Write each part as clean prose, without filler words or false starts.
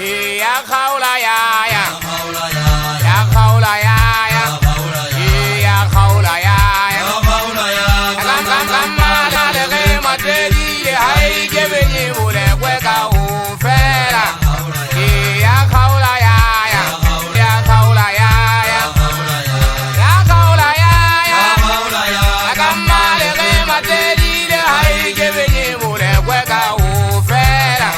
Ya kgaola ya ya. Ya kgaola ya ya. Ya kgaola ya ya. Ka ka ka mala le ge matedile ha e ke benye bolekwe ka ofela. Ya kgaola ya ya. Ya kgaola ya ya. Ya kgaola ya ya. Ka mala le ge matedile ha e ke benye bolekwe ka ofela.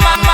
Mama.